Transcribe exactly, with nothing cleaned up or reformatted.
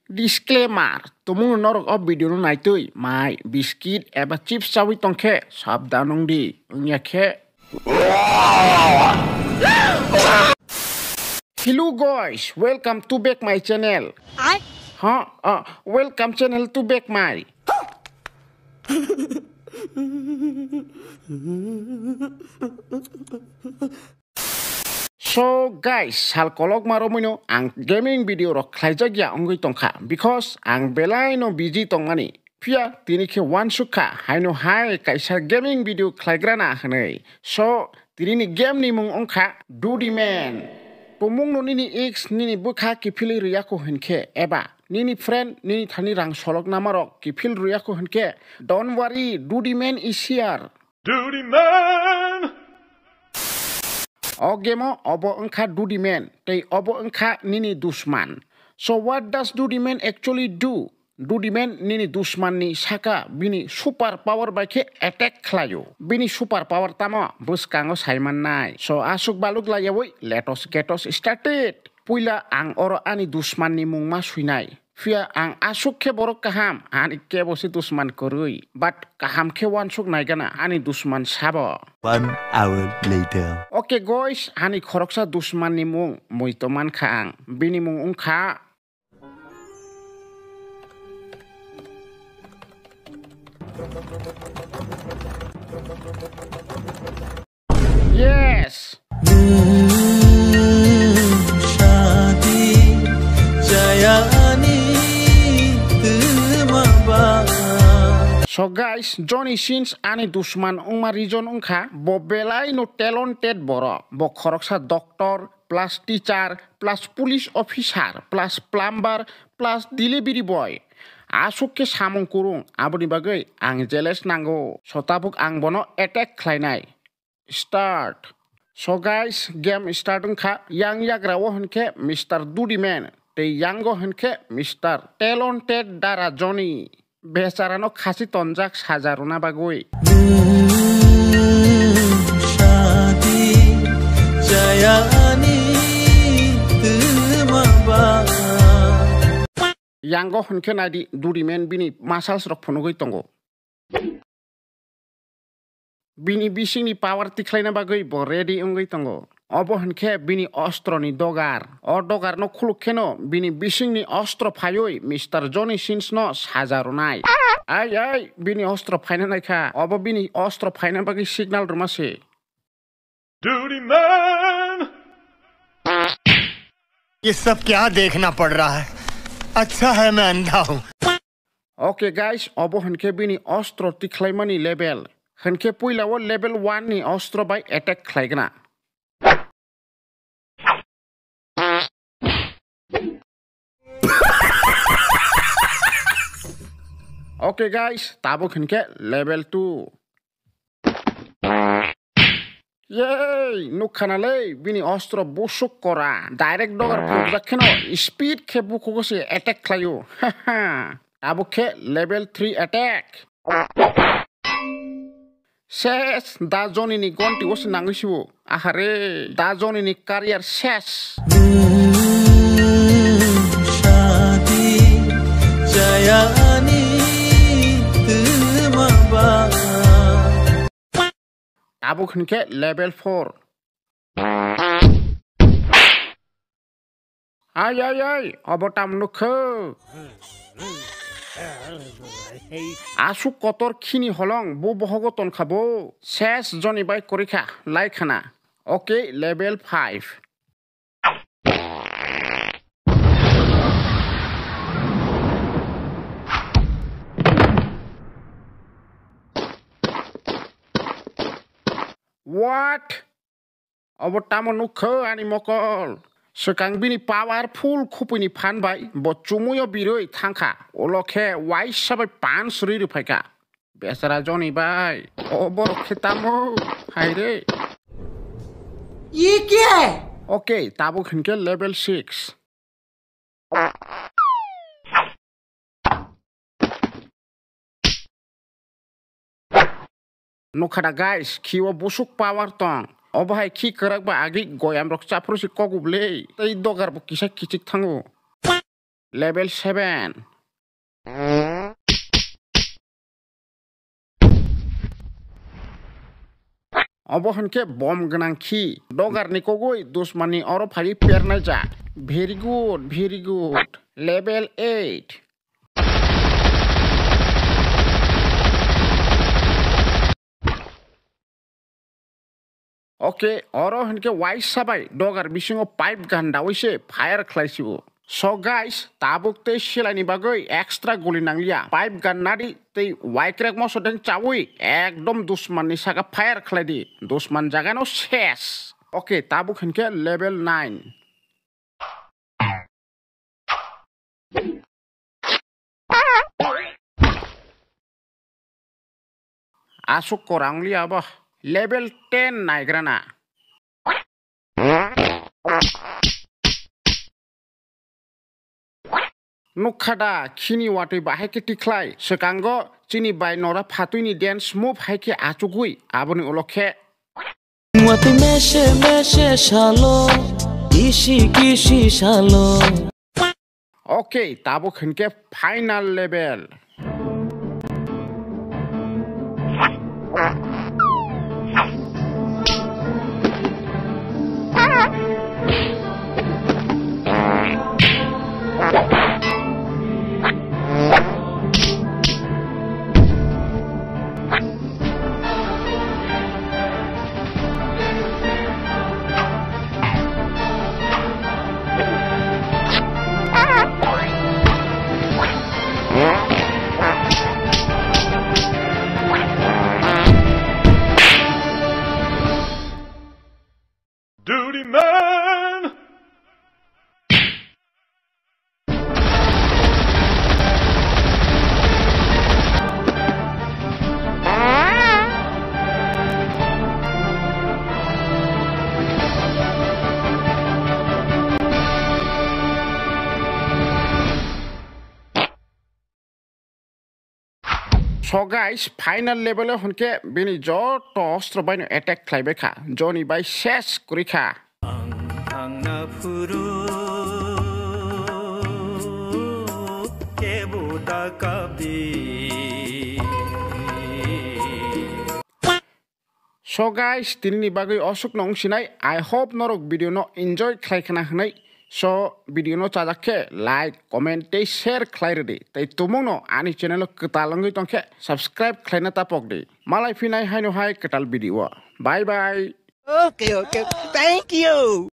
Disclaimer, tumungno norok o video no naitwi mai, biscuit eba chips chawi tongkhe sabdan wngdi, wngya khe. Hello guys, welcome to back my channel. Ai? Ha, uh, welcome channel to back my. So guys, sal kolokma romwino ang gaming video rok khlaijak ya wngwi tongkha, because ang belai no busy tongmani. Phiya tini khe uansuk kha, haino hai kaisa gaming video khlaigrana hwnwi. So tini ni game ni mung wngkha Duty Man. Tumungno nini ex nini bwkha kiphilwi rwya kho hwn khe, eba nini friend nini thani rang solok namarok kiphil rwya kho hwn khe, don't worry, Duty Man is here. Duty Man! O game o obo wngkha Duty Man, tei obo wngkha nini dusman. So what does Duty Man actually do? Duty Man nini dusman ni saka bini super power bai khe attack khlaio. Bini super power tamo bwskango saimannai. So aswk baluk layawi, let us get us started. Puila ang oro ani dusman ni mung ma swinai. Phiya ang aswk khe borok kaham, ani kebo se dusman kwrwi. But kaham khe uansuk naigana ani dusman sabo. One hour later. Okay guys, ani khoroksa dusman ni mung mui to mankha ang. Bini mung wngkha Yes! So guys, Johnny Sins ani dusman wngma reason wngkha bo belai no talented borok. Bo khoroksa doctor, plus teacher, plus police officer, plus plumber, plus delivery boy. Aswk khe samung kwrwng, aboni bagwi ang jealous nango. So tabuk ang bono attack khlainai. Start. So guys, game start wngkha. Yang yagra o hwnkhe Mister Duty Man, tei yango hwnkhe Mister Talented Dara Johnny. Bechara no khasi tonjak saja rwna bagwi. Yango hwnkhe naidi, Duty Man bini muscles rok phunugwi tongo. Bini bisingni power tikhlaina bagwi bo ready wngwi tongo. Obo hwnkhe bini ostro ni dogar. O dogar no khuluk kheno bini bisingni ostro phaiwi Mister Johnny Sins no saja rwnai. Ai, ai, bini ostro phaina naikha. Obo bini ostro phaina bagwi signal rwma se. Duty Man! ये सब क्या देखना पड़ रहा है? अच्छा है मैं अंधा हूँ। Okay guys, obo hwnkhe bini ostro tikhlaimani level. Hwnkhe puila o level one ni ostro bai attack khlaigna. Okay guys, tabuk hwnkhe level two. Yey, nukha na le, bini ostro busuk kora. Direct dogar phunukjak kheno speed khe bukhugo se attack khlaio. Haha. Tabuk khe level three attack. Ses, da Johnny ni gonti o se nangwi sibo. Ahare, da Johnny ni career ses. Tabuk hwnkhe level four. Ai, ai, ai, obo tam nukho. Aswk kotor khini holong bo bohogo tonkha bo. Ses Johnny bai kwrwi kha, lai khana. Okay, level five. What? Obo tamo nukho ani mokol? Swkang bini powerful khupini phan bai bo chumuyo birwi thangkha, ulo khe uaisa bai punch rwi rwphaikha. Bechara Johnny bai, o borok khe tamo? Haire. Ye kya hai? Okay, tabuk hinkhe level six. Nukha da guys, khi o busuk power tong. Obo hai khi kwrak ba agi goyam rok chaphuru si kok uble. Tei dogar bo kisa kichik thango. Level seven. Obo hinkhe bom gwnang khi. Dogar ni kogwi dusman ni oro phaiwi pernai jak. Very good, very good. Level eight. Okay, oro hinkhe waisa bai dogar bisingo pipe gun dawi se fire khlai sibo. So guys, tabuk tei silai ni bagwi extra guli nangliya. Pipe gun nadi tei waikrek moso deng chawi ekdom dusman ni saka fire khlai di. Dusman jaga no ses. Okay, tabuk hinkhe level nine. Asuk korang liya bah. Level ten naigrana. Nukha da, khini watwi bahai khe tikhlai. Swkango chini bai nora phatwi ni dance move hai khe achugwi aboni ulo khe. Watwi mese mese salo, kisi kisi salo. Okay, tabuk hinkhe final level. Duty man! So guys, final level o hinkhe bini joto ostro bai no attack khlai bai kha. Joni bai ses kwrwi kha. Ang thangna phuru kebo da kabdi. So guys, tini ni bagwi osuk no wng sinai. I hope norok video no enjoy khlai khna hwnwi. So video no chajak khe like, comment tei share khlai rwdi. Tei tumung no ani channel o kwtal wngwi tong khe subscribe khlaina tapok di. Malai phinai haino hai kwtal video o. Bye bye. Okay, okay. Thank you.